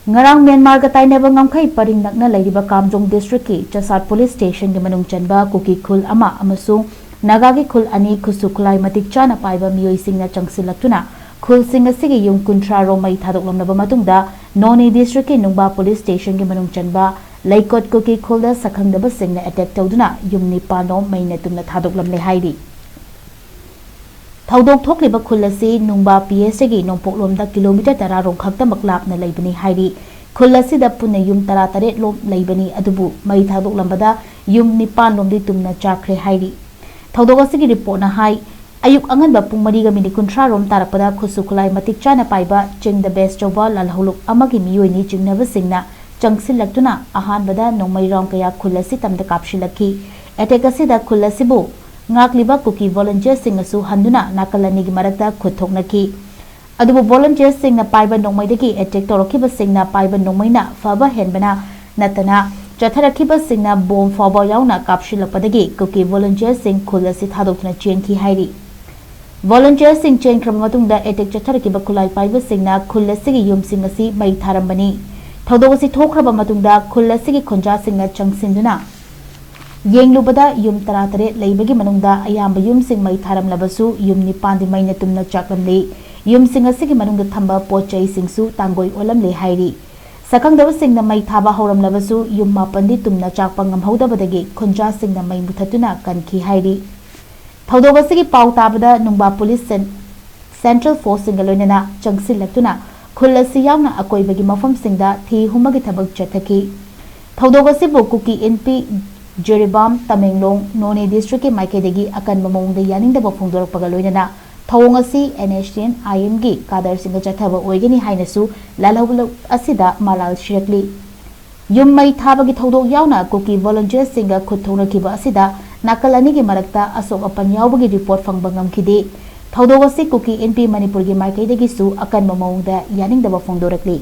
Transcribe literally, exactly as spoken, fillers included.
ꯉꯔꯥꯡ ꯃ꯭ꯌꯥꯟꯃꯥꯔꯒ ꯇꯥꯏꯅꯕ ꯉꯝꯈꯩ ꯄꯔꯤꯡ ꯅꯛꯅ ꯂꯩꯔꯤꯕ ꯀꯥꯝꯖꯣꯡ ꯗꯤꯁꯇ꯭ꯔꯤꯛꯀꯤ ꯆꯁꯥꯠ ꯄꯨꯂꯤꯁ ꯁ꯭ꯇꯦꯁꯟꯒꯤ ꯃꯅꯨꯡ ꯆꯟꯕ ꯀꯨꯀꯤ ꯈꯨꯜ ꯑꯃ ꯑꯃꯁꯨꯡ ꯅꯥꯒꯥꯒꯤ ꯈꯨꯜ ꯑꯅꯤ ꯈꯨꯠꯁꯨ ꯈꯨꯠꯂꯥꯏ ꯃꯇꯤꯛ ꯆꯥꯅ ꯄꯥꯏꯕ ꯃꯤꯑꯣꯏꯁꯤꯡꯅ ꯆꯪꯁꯤꯜꯂꯛꯇꯨꯅ ꯈꯨꯜꯁꯤꯡ ꯑꯁꯤꯒꯤ ꯌꯨꯝ ꯀꯨꯟꯊ꯭ꯔꯥ ꯔꯣꯝ ꯃꯩ ꯊꯥꯗꯣꯛꯂꯝꯂꯕ ꯃꯇꯨꯡꯗ ꯅꯣꯅꯦ ꯗꯤꯁꯇ꯭ꯔꯤꯛꯀꯤ ꯅꯨꯡꯕꯥ ꯄꯨꯂꯤꯁ ꯁ꯭ꯇꯦꯁꯟꯒꯤ ꯃꯅꯨꯡ ꯆꯟꯕ ꯂꯩꯀꯣꯠ ꯀꯨꯀꯤ ꯈꯨꯜꯗ ꯁꯛꯈꯪꯗꯕꯁꯤꯡꯅ ꯑꯦꯇꯦꯛ ꯇꯧꯗꯨꯅ ꯌꯨꯝ ꯅꯤꯄꯥꯟ ꯔꯣꯝ ꯃꯩꯅ ꯇꯨꯝꯅ ꯊꯥꯗꯣꯛꯂꯝꯂꯦ ꯍꯥꯏꯔꯤ꯫ ꯊꯧꯗꯣꯛ ꯊꯣꯛꯂꯤꯕ ꯈꯨꯜ ꯑꯁꯤ ꯅꯨꯡꯕꯥ ꯄꯤ ꯑꯦꯁꯇꯒꯤ ꯅꯣꯡꯄꯣꯛꯂꯣꯝꯗ ꯀꯤꯂꯣꯃꯤꯇꯔ ꯇꯔꯥ ꯔꯣꯝ ꯈꯛꯇꯃꯛ ꯂꯥꯞꯅ ꯂꯩꯕꯅꯤ ꯍꯥꯏꯔꯤ꯫ ꯈꯨꯜ ꯑꯁꯤꯗ ꯄꯨꯟꯅ ꯌꯨꯝ ꯇꯔꯥ ꯇꯔꯦꯠ ꯂꯣꯝ ꯂꯩꯕꯅꯤ, ꯑꯗꯨꯕꯨ ꯃꯩ ꯊꯥꯗꯣꯛꯂꯝꯕꯗ ꯌꯨꯝ ꯅꯤꯄꯥꯟ ꯂꯣꯝꯗꯤ ꯇꯨꯝꯅ ꯆꯥꯛꯈ꯭ꯔꯦ ꯍꯥꯏꯔꯤ꯫ ꯊꯧꯗꯣꯛ ꯑꯁꯤꯒꯤ ꯔꯤꯄꯣꯔꯠꯅ ꯍꯥꯏ, ꯑꯌꯨꯛ ꯑꯉꯟꯕ ꯄꯨꯡ ꯃꯔꯤꯒ ꯃꯤꯅꯤꯠ ꯀꯨꯟꯊ꯭ꯔꯥ ꯔꯣꯝ ꯇꯥꯔꯛꯄꯗ ꯈꯨꯠꯁꯨ ꯈꯨꯠꯂꯥꯏ ꯃꯇꯤꯛ ꯆꯥꯅ ꯄꯥꯏꯕ ꯆꯤꯡꯗ ꯕꯦꯁ ꯆꯧꯕ ꯂꯥꯜꯍꯧꯂꯨꯞ ꯑꯃꯒꯤ ꯃꯤꯑꯣꯏꯅꯤ ꯆꯤꯡꯅꯕꯁꯤꯡꯅ ꯆꯪꯁꯤꯜꯂꯛꯇꯨꯅ ꯑꯍꯥꯟꯕꯗ ꯅꯣꯡꯃꯩ ꯔꯥꯎꯟ ꯀꯌꯥ ꯈꯨꯜ ꯑꯁꯤ ꯇꯝꯗ ꯀꯥꯞꯁꯤꯜꯂꯛꯈꯤ꯫ ꯑꯦꯇꯦꯛ ꯑꯁꯤꯗ ꯈꯨꯜ ꯑꯁꯤꯕꯨ ꯉꯥꯛꯂꯤꯕ ꯀꯨꯀꯤ ꯚꯣꯂꯨꯟꯇꯤꯌꯔꯁꯤꯡꯅꯁꯨ ꯍꯟꯗꯨꯅ ꯅꯥꯀꯜ ꯑꯅꯤꯒꯤ ꯃꯔꯛꯇ ꯈꯨꯠ ꯊꯣꯛꯅꯈꯤ꯫ ꯑꯗꯨꯕꯨ ꯚꯣꯂꯨꯟꯇꯤꯌꯔꯁꯤꯡꯅ ꯄꯥꯏꯕ ꯅꯣꯡꯃꯩꯗꯒꯤ ꯑꯦꯇꯦꯛ ꯇꯧꯔꯛꯈꯤꯕꯁꯤꯡꯅ ꯄꯥꯏꯕ ꯅꯣꯡꯃꯩꯅ ꯐꯕ ꯍꯦꯟꯕꯅ ꯅꯠꯇꯅ ꯆꯠꯊꯔꯛꯈꯤꯕꯁꯤꯡꯅ ꯕꯣꯝ ꯐꯥꯎꯕ ꯌꯥꯎꯅ ꯀꯥꯞꯁꯤꯜꯂꯛꯄꯗꯒꯤ ꯀꯨꯀꯤ ꯚꯣꯂꯨꯟꯇꯤꯌꯔꯁꯤꯡ ꯈꯨꯜ ꯑꯁꯤ ꯊꯥꯗꯣꯛꯇꯨꯅ ꯆꯦꯟꯈꯤ ꯍꯥꯏꯔꯤ꯫ ꯚꯣꯂꯨꯟꯇꯤꯌꯔꯁꯤꯡ ꯆꯦꯟꯈ꯭ꯔꯕ ꯃꯇꯨꯡꯗ ꯑꯦꯇꯦꯛ ꯆꯠꯊꯔꯛꯈꯤꯕ ꯈꯨꯠꯂꯥꯏ ꯄꯥꯏꯕꯁꯤꯡꯅ ꯈꯨꯜ ꯑꯁꯤꯒꯤ ꯌꯨꯝꯁꯤꯡ ꯑꯁꯤ ꯃꯩ ꯊꯥꯔꯝꯕꯅꯤ꯫ ꯊꯧꯗꯣꯛ ꯑꯁꯤ ꯊꯣꯛꯈ꯭ꯔꯕ ꯃꯇꯨꯡꯗ ꯈꯨꯜ ꯑꯁꯤꯒꯤ ꯈꯨꯟꯖꯥꯁꯤꯡꯅ ꯆꯪꯁꯤꯟꯗꯨꯅ ꯌꯦꯡꯂꯨꯕꯗ ꯌꯨꯝ ꯇꯔꯥ ꯇꯔꯦꯠ ꯂꯩꯕꯒꯤ ꯃꯅꯨꯡꯗ ꯑꯌꯥꯝꯕ ꯌꯨꯝꯁꯤꯡ ꯃꯩ ꯊꯥꯔꯝꯂꯕꯁꯨ ꯌꯨꯝ ꯅꯤꯄꯥꯟꯗꯤ ꯃꯩꯅ ꯇꯨꯝꯅ ꯆꯥꯛꯂꯝꯂꯤ꯫ ꯌꯨꯝꯁꯤꯡ ꯑꯁꯤꯒꯤ ꯃꯅꯨꯡꯗ ꯊꯝꯕ ꯄꯣꯠ ꯆꯩꯁꯤꯡꯁꯨ ꯇꯥꯡꯒꯣꯏ ꯑꯣꯜꯂꯝꯂꯦ ꯍꯥꯏꯔꯤ꯫ ꯁꯛꯈꯪꯗꯕꯁꯤꯡꯅ ꯃꯩ ꯊꯥꯕ ꯍꯧꯔꯝꯂꯕꯁꯨ ꯌꯨꯝ ꯃꯥꯄꯟꯗꯤ ꯇꯨꯝꯅ ꯆꯥꯛꯄ ꯉꯝꯍꯧꯗꯕꯗꯒꯤ ꯈꯨꯟꯖꯥꯁꯤꯡꯅ ꯃꯩ ꯃꯨꯊꯠꯇꯨꯅ ꯀꯟꯈꯤ ꯍꯥꯏꯔꯤ꯫ ꯊꯧꯗꯣꯛ ꯑꯁꯤꯒꯤ ꯄꯥꯎ ꯇꯥꯕꯗ ꯅꯨꯡꯕꯥ ꯄꯨꯂꯤꯁ ꯁꯦꯟ-, ꯁꯦꯟꯇ꯭ꯔꯦꯜ ꯐꯣꯔꯁꯁꯤꯡꯒ ꯂꯣꯏꯅꯅ ꯆꯪꯁꯤꯜꯂꯛꯇꯨꯅ ꯈꯨꯜ ꯑꯁꯤ ꯌꯥꯎꯅ ꯑꯀꯣꯏꯕꯒꯤ ꯃꯐꯝꯁꯤꯡꯗ ꯊꯤ ꯍꯨꯝꯕꯒꯤ ꯊꯕꯛ ꯆꯠꯊꯈꯤ꯫ ꯊꯧꯗꯣꯛ ꯑꯁꯤꯕꯨ ꯀꯨꯀꯤ ꯏꯟꯄꯤ ꯖꯤꯔꯤꯕꯥꯝ ꯇꯃꯦꯡꯂꯣꯡ ꯅꯣꯅꯦ ꯗꯤꯁꯇ꯭ꯔꯤꯛꯀꯤ ꯃꯥꯏꯀꯩꯗꯒꯤ ꯑꯀꯟꯕ ꯃꯑꯣꯡꯗ ꯌꯥꯅꯤꯡꯗꯕ ꯐꯣꯡꯗꯣꯔꯛꯄꯒ ꯂꯣꯏꯅꯅ ꯊꯧꯑꯣꯡ ꯑꯁꯤ ꯑꯦꯟ ꯑꯦꯁ ꯇꯤ ꯑꯦꯟ ꯑꯥꯏ ꯑꯦꯝꯒꯤ ꯀꯥꯗꯔꯁꯤꯡꯒ ꯆꯠꯊꯕ ꯑꯣꯏꯒꯅꯤ ꯍꯥꯏꯅꯁꯨ ꯂꯥꯜꯍꯧꯂꯨꯞ ꯑꯁꯤꯗ ꯃꯔꯥꯜ ꯁꯤꯔꯛꯂꯤ꯫ ꯌꯨꯝ ꯃꯩ ꯊꯥꯕꯒꯤ ꯊꯧꯗꯣꯛ ꯌꯥꯎꯅ ꯀꯨꯀꯤ ꯚꯣꯂꯨꯟꯇꯤꯌꯔꯁꯤꯡꯒ ꯈꯨꯠ ꯊꯣꯛꯅꯈꯤꯕ ꯑꯁꯤꯗ ꯅꯥꯀꯜ ꯑꯅꯤꯒꯤ ꯃꯔꯛꯇ ꯑꯁꯣꯛ ꯑꯄꯟ ꯌꯥꯎꯕꯒꯤ ꯔꯤꯄꯣꯔꯠ ꯐꯪꯕ ꯉꯝꯈꯤꯗꯦ꯫ ꯊꯧꯗꯣꯛ ꯑꯁꯤ ꯀꯨꯀꯤ ꯏꯟꯄꯤ ꯃꯅꯤꯄꯨꯔꯒꯤ ꯃꯥꯏꯀꯩꯗꯒꯤꯁꯨ ꯑꯀꯟꯕ ꯃꯑꯣꯡꯗ ꯌꯥꯅꯤꯡꯗꯕ ꯐꯣꯡꯗꯣꯔꯛꯂꯤ꯫